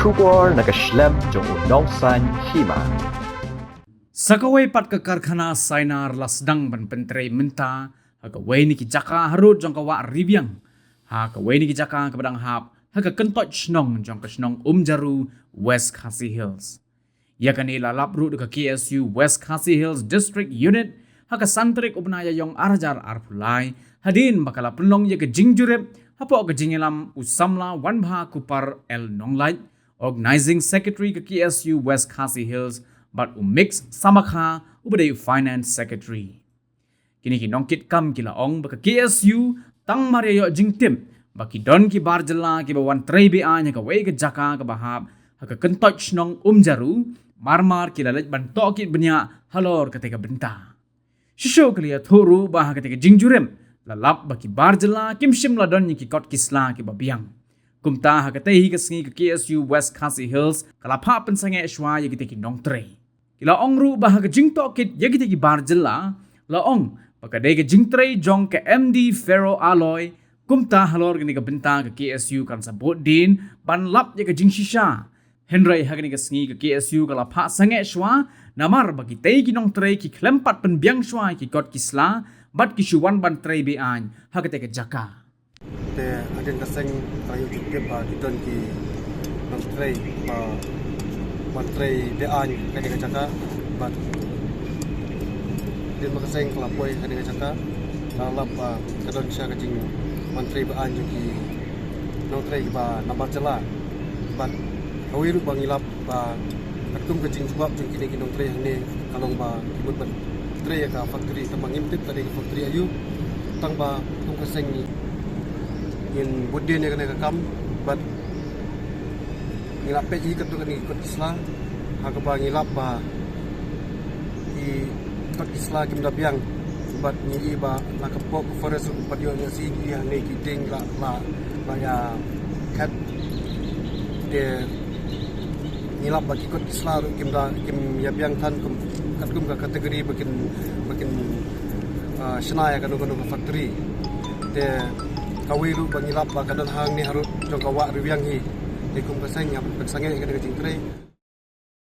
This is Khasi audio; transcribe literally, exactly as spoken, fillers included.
Khubor na ka shlem jong u nongsaiñ hima. Sa kawei pat ka karkhana Sainar la sdang ban pyntrei mynta ha kawei na ki jaka harud jong ka wah Ribiang, ha kawei na ki jaka kaba dang hap ha ka kyntoit shnong jong ka shnong Umjaru, West Khasi Hills. Ïa kane la lap ruh da ka K S U West Khasi Hills District Unit ha ka san tarik u bnai Ïaiong ar hajar arphew lai, hadien ba ka la pynlong ïa ka jingjurip hapoh ka jingïalam u samla Wanbha Kupar L Nonglait, Organizing Secretary ka K S U West Khasi Hills, bad u Mix Samakha, uba dei u Finance Secretary. Kine ki nongkitkam ki la ong ba ka K S U tang mar ïa ïoh jingtip ba ki don ki bar jylla kiba wan trei be-aiñ ha kawei ka jaka kaba hap ha ka kyntoit shnong Umjaru, mar mar ki la leit ban tohkit bniah halor katei ka bynta. Shisha ka la ïathuh ruh ba ha katei ka jingjurip la lap ba ki bar jylla kim shym la don ïa ki kot ki sla kiba biang. Kumta ha katei hi ka sngi ka K S U West Khasi Hills ka la phah pynsangeh shuwa ïa kitei ki nongtrei. Ki la ong ruh ba ha ka jingtohkit ïa kitei ki bar jylla, la ong ba ka dei ka jingtrei jong ka M D Ferro Alloy. Kumta halor kane ka bynta ka K S U kan sa bud dien ban lap ïa ka jingshisha. Hynrei ha kane ka sngi ka K S U ka la phah sangeh shuwa, namar ba kitei ki nongtrei ki khlem pat pynbiang shuwa ïa ki kot ki sla bad ki shu wan ban trei be-aiñ ha katei ka jaka. Te hadien ka seng ka la ïoh jingtip ba ki don ki nongtrei ba wan trei be-aiñ ha katei ka jaka, bad hadien ba ka seng ka la poi ha katei ka jaka, ka la lap ba ka don sha ka jingwan trei be-aiñ jong ki nongtrei kiba na bar jylla. Bad kawei ruh ba ngi lap ba katkum ka jingjubab jong kine ki nongtrei hangne ka long ba ki mut ban trei ïa ka factory, tang ba ngim tip ka dei ka factory aïu, tang ba katkum ka seng ngi ngin bud dien ïa kane ka kam, bad ngi la peit ïa katto katne ki kot ki sla ha kaba ngi lap ba ki kot ki sla kim da biang, bad ngi i ba la ka pok forest ruh pat ïoh ïa si ki hangne ki tieng la la la ïa khat. Te ngi lap ba ki kot ki sla ruh kim da kim ïa biang than kum katkum ka category ba kin ba kin ah, shna ïa kano kano ka factory. Te kawei ruh ba ngi lap ba ka don hangne harud jong ka wah Ribiang hi. Te kum ka seng ngi hap ban pynsangeh ïa kane ka jingtrei.